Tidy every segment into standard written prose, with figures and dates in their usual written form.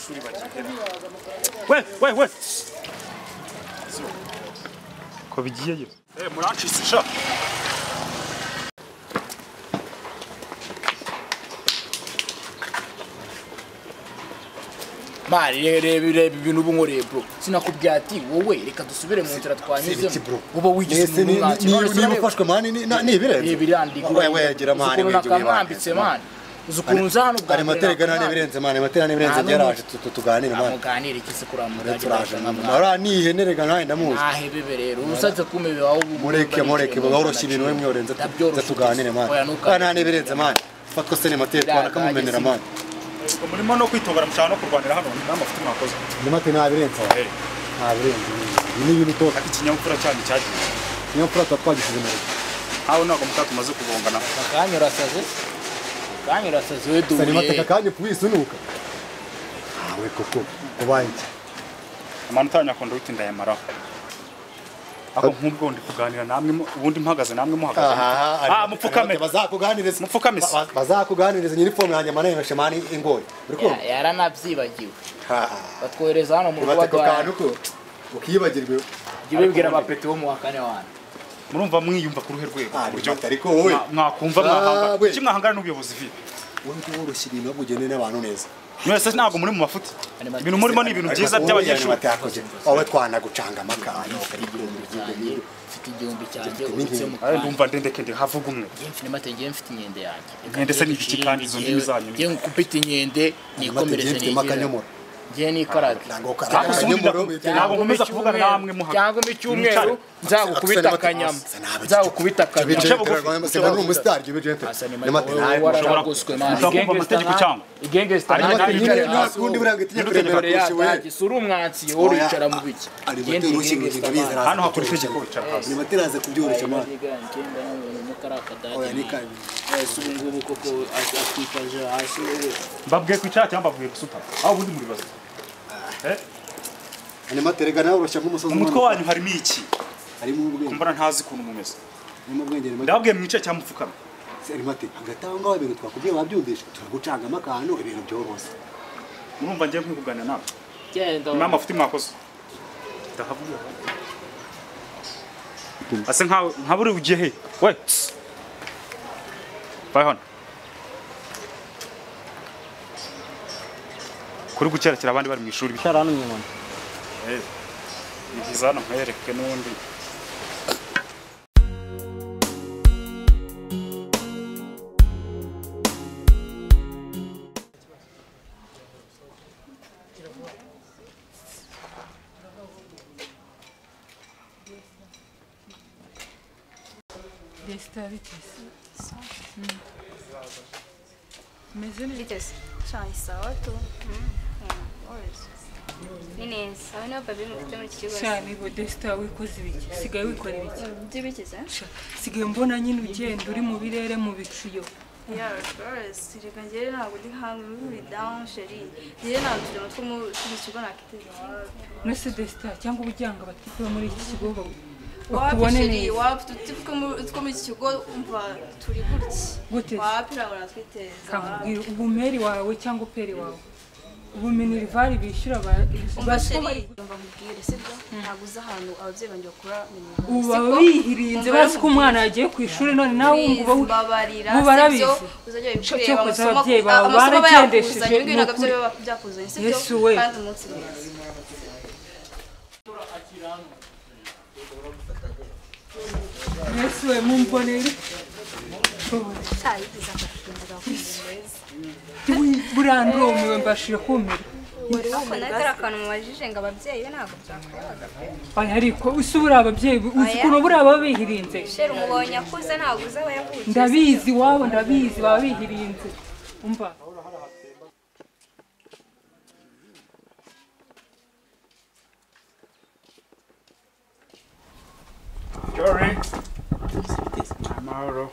Abanyeshuri bagiye. We we we. Ko bigiye yo. Murancitse sha. Mari rebe ibintu ubu nkoreye bro. Sinakubwiye ati wowe reka dusubire mu nzira twanyuzemo. Uba wigize umuntu mwaki. Niba ufashwe mani ni ibirenze. Ni wewe gira mani wewe mani. Uzukuntu nza hano bwa ari materega nane birenze mani matera ne birenze byaraje tuganire mani. Amuganire iki se kuramugana. Turaje mara ni ihene rega nawe ndamuzi. Ahebebe rero usatse kumebe wawe ubu. Mureke boroshye ibintu we mworenze tuganire mani. Nane birenze mani. Fatwa se ne matera twana kamumenera mani. Murimo no kwitobara mushaka no kurwanira hano n'amafuti mwakoze. Nimate nabirenze. Nabirenze. Ni ibintu to. Ikinyabupfura cyane cyagiye. Ikinyabupfura twagishije mu rugo. Aho ntabwo mutatumaze kugongana. Akanyurasaze. Kanyurasaze we duye. Nimate kakanye pwisunuka. Ah we koko kubaye iki? Amanota yanyakondo witinda yamaraho. Ako nk'ubwo ndi kuganira namwe ubundi mpagaze namwe muhagaze. Mupfukame bazakuganiriza. Mupfukame bazakuganiriza nyiri form yanjye manene mashemani ingoyi. Uri kumva? Yaranabyibagiwe. Batwohereza hano mu rugo rwa. Ukiyibagirwe. Jibibwira abapeti bo mu wa kane wana. Murumva mwiyumva ku ruhe rwego buryo ariko wowe mwakumva mwahanga. Iki mwahangana n'ubuyobozi vipi? Wowe woroshye ibintu bagugene n'abantu neza. Mwese ntabwo muri mu mafuti. Ibintu murimo ni ibintu byiza by'abanyeshuri. Wowe twanagucanga amakano mfite igihumbi cyanjye ubitse mu kanwa. Ndumva ndendekende havuga umwe. Ngiye mfite inkende yanjye. Inkende se ni iki kandi izo ndimi zanyu? Ngiye ngukubita inkende nikomereze n'igira. Ngiye nikarage. Ntabwo nkomeza kuvugana namwe muhaga. Cyangwa mu cyumweru nzagukubita akanyama. Nzagukubita akanyama. Suri umwatsi wowe uricara mu biki. Hano hakora itegeko wicara hasi. Nimateraze kubyoroshya mwana. Mbabwiye kwicara cyangwa mbabwiye gusutama. Aho ubundi muri bazo. Animaterega nawe uroshya nk'umusozi. Umutwe wanyu harimo iki? Harimo ubwenge. Kumbara ntazi kuntu mumeze. Harimo ubwenge. Ndababwiye mwice cyangwa mupfukame. Animate hagati aho ngaho ibintu twakubwiye wabyumvisha turagucanga amakano ibintu byoroshye. Murumva ngiye kwikugana nawe. Genda. Mama afite mwakoze. Ndahavuga. Ase nka buri ugiye he? We. Bye hano. Kuri gukerekera abandi bari mu ishuri. Cyarano nyuma. Ni byiza hano nkwereke n'ubundi. Desta biteze. Meze neza. Biteze. Sawa tu. Ni neza. Aho niho babi mufite muri iki kigo. Cyane bo Desta wikoze ibiki? Sigaye wikora ibiki? By'ibikize? Sigaye mbona nyine ugenda uri mu birere mu bicuyo. Yeah, of course. Reka njyewe ntabwo ndi nkawe uri down chérie. Njyewe ntabwo turi mutwe mu kigo nakiteze. Nese Desta cyangwa ubujyanga batipe muri iki kigo bakubone neza. Wapi tutwo muri iki kigo umva turi gutya. Wapi ntabwo natwiteza. Kakubwira ubumeri wawe cyangwa uperi wawe. Ubu minerval bishyura umva chérie umva nkubwire sibyo ntabwo uza ahantu ababyeyi banjye bakura ubu baba bihirinze bazi ko umwana yagiye ku ishuri none nawe wumva babarira sibyo uzajya bikureba amasomo ababyeyi bawe baragendesheje ntabwo biba byakuzanye sibyo kandi umunsi mwiza. Yesu we mumbonere. Burandumiwe mbashije kumira. Ariko natari akantu mubajije ngo ababyeyi be ntabwo byakurebaga pe. Oya ariko usubura ababyeyi uzi ukuntu buriya baba bihirinze. Sheri umubonye akuze ntabwo uzi aho yavukiye. Ndabizi iwabo ndabizi baba bihirinze. Umva.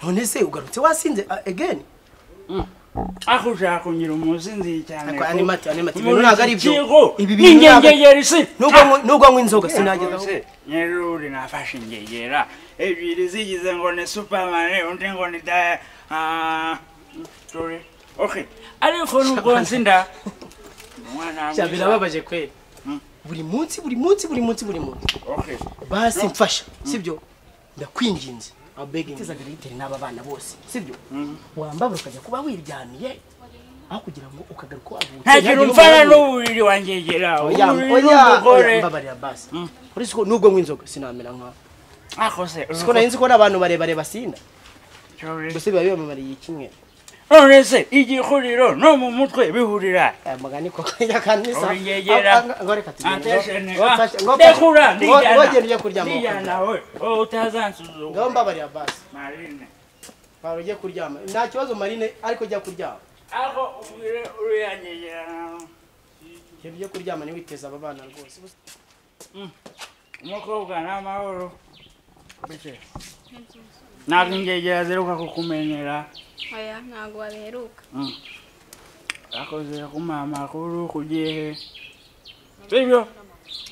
None se ugarutse wasinze again? Aho ushaka kugira umusinzi cyane. Animate animate ibintu ntabwo ari byo. Ibi bintu ingengeri se. Nubwo nywa inzoga sinageza aho. Nyeruri nafashe ingegera ebyiri zigize ngo ni Superman undi ngo ni da sorry. Okay. Ariko nubwo nsinda Sha birababaje kweli. Buri munsi buri munsi buri munsi buri munsi. Okay. Basi mfasha, sibyo? Ndakwinginze. I'm begging. Teza diregiteri n'aba bana bose, sibyo? Wambabura ukajya kuba wiryamiye aho kugira ngo ukagaruka wavutse. Nta kintu mfana n'uburiri wangegera. Oya, oya, mbabarira basi. Uretse ko nubwo nk'inzoga sinamera nkawe. Ako se. Siko nari nzi ko n'abantu barebare basinda. Gusa biba bibamariye kimwe. None se igihuriro no mu mutwe bihurira. Mugani koko yakanisa. Ngo reka tugende. Ndekura ndijyana. Ngo ujye kuryama. Ndijyana we. Oh utazansuzugura. Ngo mbabarira basi. Marine. Baro ujye kuryama. Nta kibazo Marine ariko jya kuryama. Ako ubwire uriyangegera. Ujye kuryama ni witeza aba bana rwose. Umukobwa n'amahoro. Bice. Ntabwo ingegera ziruka kukumenyera. Oya ntabwo wabiheruka. Akoze kuma amakuru ku gihe. Sibyo?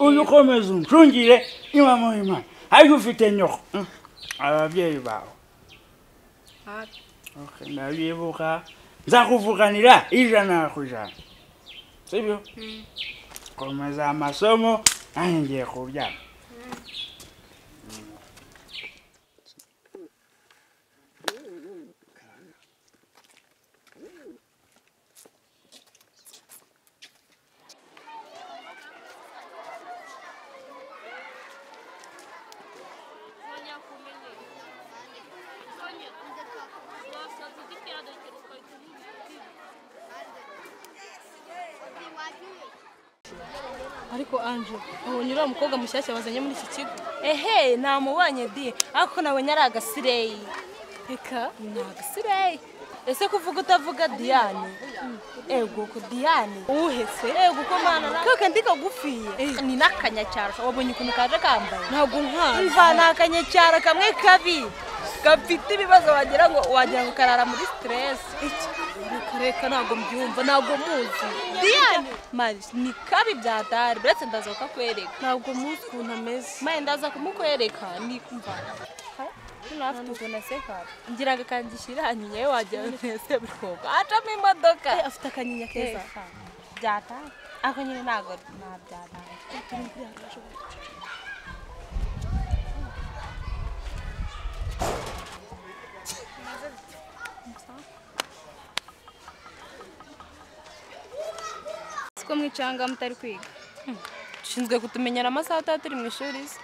Uyu ukomeza uncungire iwa Imana. Ariko ufite nyoko. Ababyeyi bawe. Okay, ndabyibuka. Nzakuvuganira 100%. Sibyo? Komeza amasomo nanjye ngiye kuryama. Ariko Ange, ubonye uriya mukobwa mushyashya wazanye muri iki kigo? Ehe, namubonye di, ariko nabonye ari agasireyi. Reka, ni agasireyi. Ese kuvuga utavuga Diane? Ego ko Diane. Uhe se? Ego ko mana. Kaka ndi kagufiye. Ni nakanyacyaro. Wabonye ukuntu kaje kambaye? Ntabwo nkazi. Mva nakanyacyaro kamwe kabi. Gafite ibibazo wagira ngo karara muri stress. Iki? Reka ntabwo mbyumva, ntabwo muzi. Diane, mari ni kabi byatari, buretse ndaza kukwereka. Ntabwo muzi ukuntu ameze. Maye ndaza kumukwereka, ni kumva. Afite ukuntu aseka. Ngira ngo akangishyira hanyuma yewe wagira ngo ese bikobwa. Acamo imodoka. Afite akanyinya keza. Byatari. Ako nyine ntabwo nabyatari. Siko mwicanga mutari kwiga. Dushinzwe kutumenyera amasaha atatu turi mu ishuri se.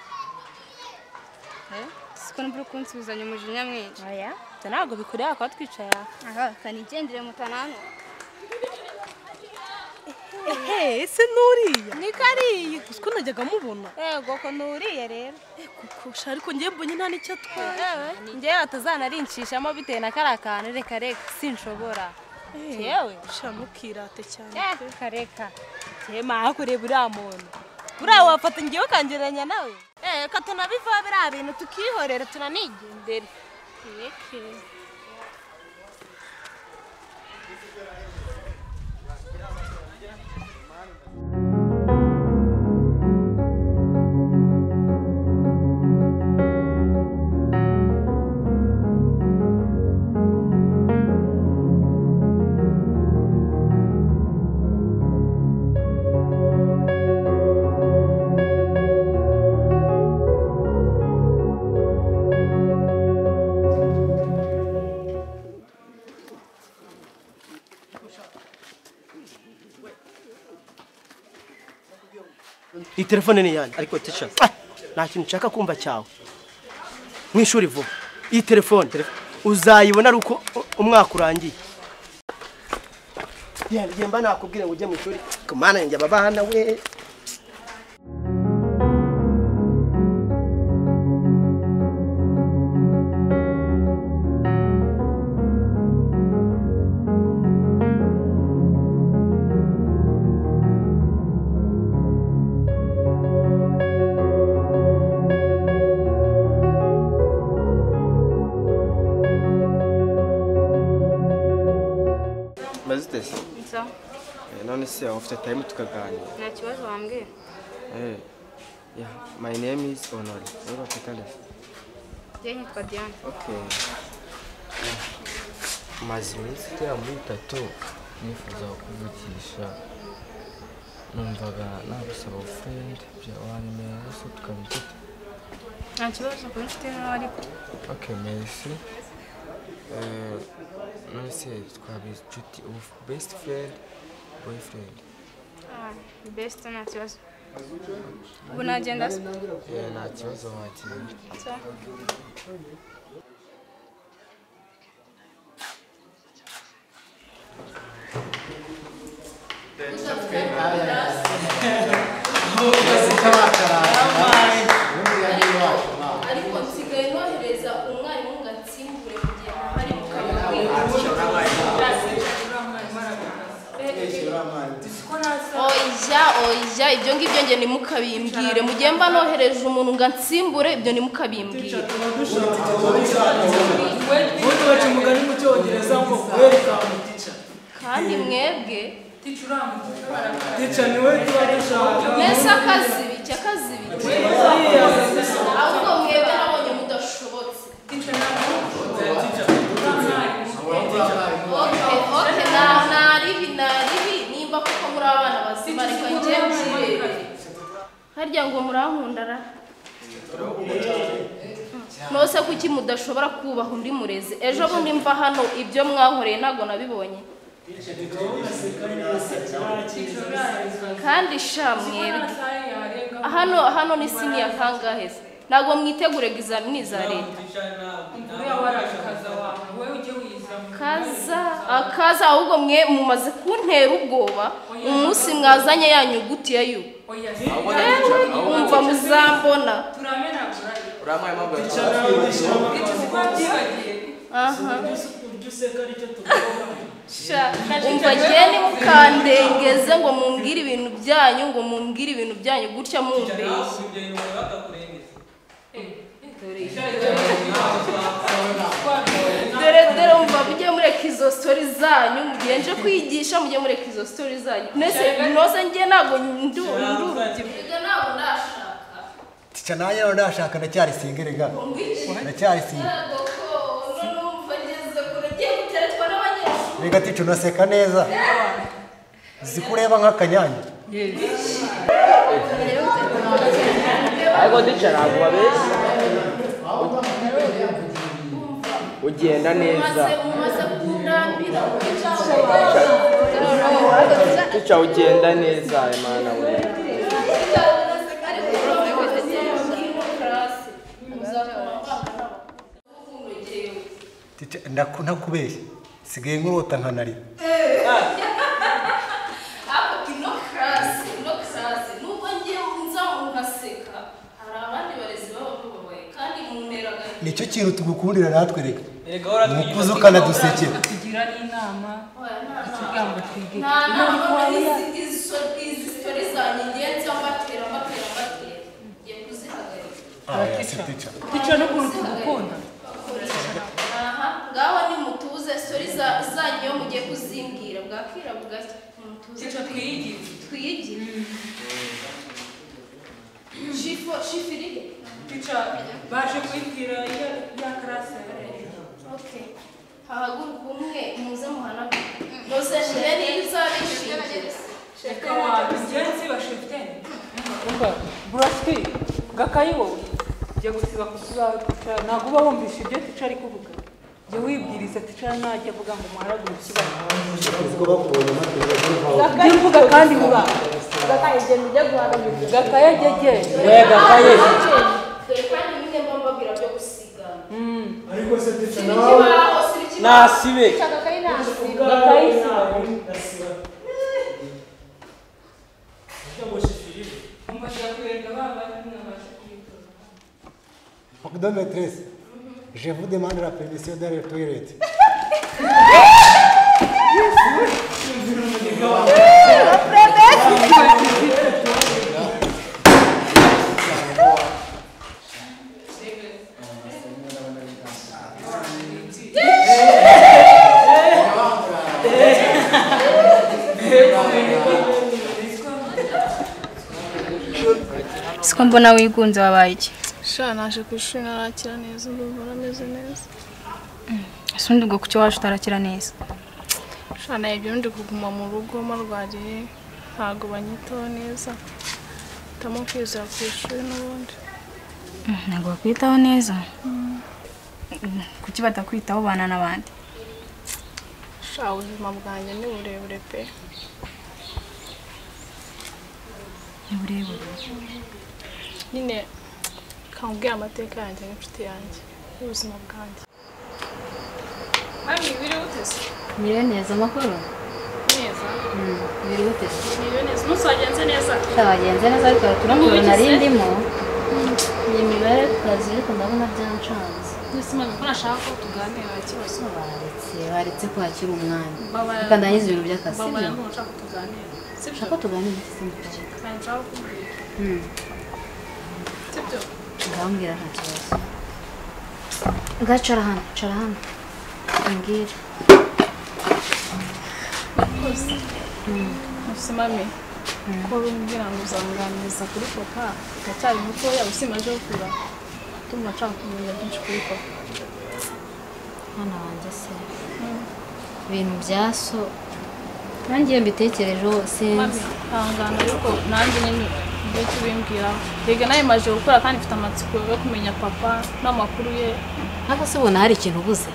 Siko nubwo kunsubizanya umujinya mwinshi. Oya, ntabwo bikureba kuba twicaye aha. Aha, kanigendere mutanano. Ehe, ese nuriya? Ni kariya. Siko najyaga mubona. Yego ko nuriya rero. Kuko sha ariko ngiye mbonye nta nicyo atwaye. Ngiye batazanarinshishamo bitewe na kariya kantu reka reka sinshobora. Yewe, sha ntukirate cyane. Reka reka. Cyema hakureba uriya muntu. Uriya wafata ngiye ukangereranya nawe. Ka tunabiva biriya bintu tukihorera tunanigendere. Yeke. Iyi telefone ni yanjye ariko teacher nta kintu nshaka kumva cyawe mu ishuri vuba. Iyi telefone uzayibona ari uko umwaka urangiye. Yemba nakubwira ngo ujye mu ishuri kumana yanjye ababana we. None se ufite time tukaganira? Nta kibazo wambwira. Yeah, my name is Honore. Uri kwitanda? Njye nitwa Diane. Okay. Maze iminsi igera muri 3 nifuza kukuvugisha Numvaga nagusaba friend wanyemera se tukaba inshuti. Nta kibazo kuba inshuti nawe ariko. Okay, merci. None se twaba inshuti best friend, boyfriend? Ah, best nta kibazo. Ubu nagenda se? Nta kibazo wagenda. Sawa. Ariko nsigaye nohereza umwarimu ngo ansimbure mu gihe ntahari mu Oya oya ibyo ngibyo nge ntimukabimbwire mu gihe mba nohereje umuntu ngo ansimbure ibyo ntimukabimbwire. Kandi mwebwe mwese akazibiki akazibiki ahubwo mwebwe nabonye mudashobotse. Okay, naribi naribi nimba kuko muri abana bazima reka njye mbyirebere. Harya ngo murankunda ra? Nose kuki mudashobora kubaha undi murezi? Ejo bundi mva hano ibyo mwankoreye ntago nabibonye. Kandi sha mwebwe hano hano ni senior kangahe se? Ntago mwitegure examini za leta. Kaza akaza ahubwo mwe mumaze kuntera ubwoba umunsi mwazanye yanyuguti ya yu. Umva muzambona. Aha. Umva jye mukandengeze ngo mumbwire ibintu byanyu ngo mumbwire ibintu byanyu gutya mumbeshye. Dore dore umva mujye mureka izo story zanyu mugenje kwigisha mujye mureka izo story zanyu. Nese noze njye nago ndurubyiruko ntabwo ndashaka. Tica nanjye ndashaka ndacyari single ga. Ndacyari single. Rega tica unaseka neza. Zikureba nk'akanyanya. Ariko tica ntabwo babeshya. Ugenda neza. Tica ugenda neza Imana we. Tica ndakubeshya. Sigaye nkurota nkanarira. Ako ino class nubwo ngiye nza nkaseka hari abandi barezi baba bababaye kandi munteraga. Nicyo kintu tugukundira natwe reka. Mukuzo kanadusekera. Tugira n'inama tugira ngo twige. Nta nama izi story zanjye ngiye nza mbatera ngiye kuzihagarika. Tica n'ukuntu tugukunda. Aha ngaho ni mutuze story zanyu yo mugiye kuzimbwira bwakira bugacya mutuze. Tica twiyigire. Twiyigire. Shifiri Tica baje kwibwira ya class. Okay. Hahaguruka umwe muze muhanagure. Muze njye nizabishingira. Reka wabigenzi bashifitene. Umva Broski gakayi wowe jya gusiba ku kibaho tica ntabwo uba wumvisha ibyo tica ari kuvuga. Jya wibwiriza tica najya avuga ngo muharagure ikibaho. Gakayi mvuga kandi vuba. Gakayi genda ujya guhanagura. Gakayi ajya agenda. We gakayi. Dore kandi nyine mba mbabwira byo gusigana. Ariko se tica nawe nasibe. Gakayi nasibe. Gakayi nasiba. Pardon maîtresse, je vous demande la permission d'aller aux toilettes. Siko mbona wigunze wabaye iki? Sha naje ku ishuri narakira neza ndumva nameze neza. Ese undi ubwo kuki waje utarakira neza? Sha nayibyo ndi kuguma mu rugo marwariye. Ntabwo banyitaho neza. Hitamo kwizera ku ishuri n'ubundi. Ntabwo bakwitaho neza? Kuki batakwitaho bana n'abandi? Sha ubuzima bwanjye ni burebure pe. Ni burebure? Nyine kambwira amateka yanjye n'inshuti yanjye y'ubuzima bwanjye. Mami, wiriwe ute se? Niriwe neza, amakuru? Neza. Wiriwe ute se? Niriwe neza. Umunsi wagenze neza? Sha wagenze neza ariko turamubona nari ndimo. Ni imibare ku kazi ariko ndabona byancanze. Mbese mami ko nashaka ko tuganira ikibazo? Baretse kwakira umwanya. Reka ndangize ibintu by'akazi, sibyo? Mbabara ndumva nshaka ko tuganira. Sibyo? Nshaka ko tuganira iki se mukobwa? Nshaka kukubwira. Sibyo? Ngambwira nta kibazo. Ngacara hano, cara hano. Mbwira. Murakoze. Mbese mami, ko umbwira ngo uzanganiriza kuri papa, ndacyari mutoya usimaje gukura. Ndumva nshaka kumenya byinshi kuri papa. Mwana wanjye se, ibintu bya so nanjye iyo mbitekerejeho sinzi. Ihangane ariko nanjye nyine ibyo tubimbwiraho. Rega nawe maje gukora kandi mfite amatsiko yo kumenya papa n'amakuru ye. Ntabwo se ubona hari ikintu ubuze?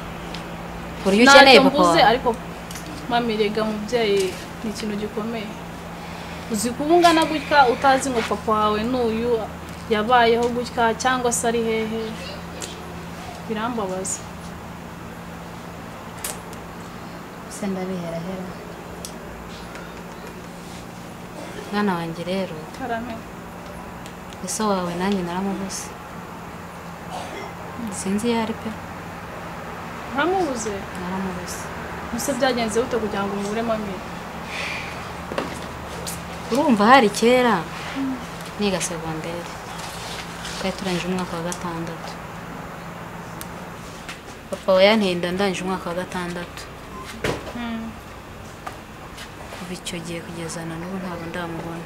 Uburyo ukeneye papa wawe? Ariko mami rega mubyeyi ni ikintu gikomeye. Uzi kuba ungana gutya utazi ngo papa wawe n'uyu yabayeho gutya cyangwa se ari hehe, birambabaza. Se ndabiherahera. Mwana wanjye rero, ese wawe nanjye naramubuze. Sinzi iyo ari pe. Naramubuze? Naramubuze. Ese byagenze bite kugira ngo umubure mami? Urumva hari kera niga segonderi, twari turangije umwaka wa 6. Papa we yanteye inda ndangije umwaka wa 6. Kuva icyo gihe kugeza na n'ubu ntabwo ndamubona.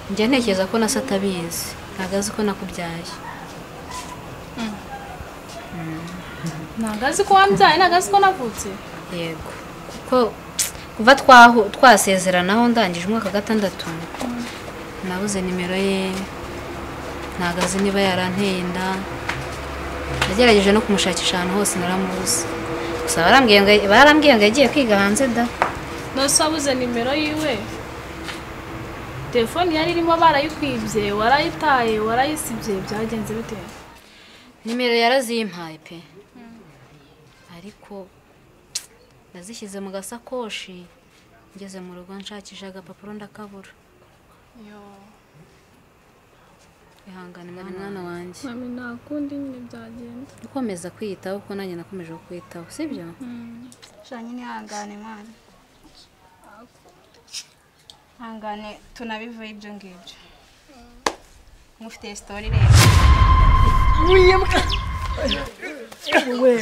Njya ntekereza ko na se atabizi, ntabwo azi ko nakubyaye. Ntabwo azi ko wambyaye, ntabwo azi ko navutse? Yego, kuko kuva twasezeranaho ndangije umwaka wa 6 nabuze nimero ye, ntabwo azi niba yaranteye inda. Nagerageje no kumushakisha ahantu hose naramubuze. Gusa barambwiye ngo yagiye kwiga hanze da. Nose wabuze nimero yiwe? Telefone yari irimo barayikwibye, warayitaye, warayisibye, byagenze bite? Nimero yarazimpaye pe. Ariko nazishyize mu gasakoshi, ngeze mu rugo nshakisha agapapuro ndakabura. Ihangane mwana wanjye. Mami nta kundi nyine byagenda. Ukomeza kwiyitaho kuko nanjye nakomeje kukwitaho, sibyo? Sha nyine ihangane mwana. Ihangane tunabivuye ibyo ngibyo. Mufite story rero. Wiyemuka. We.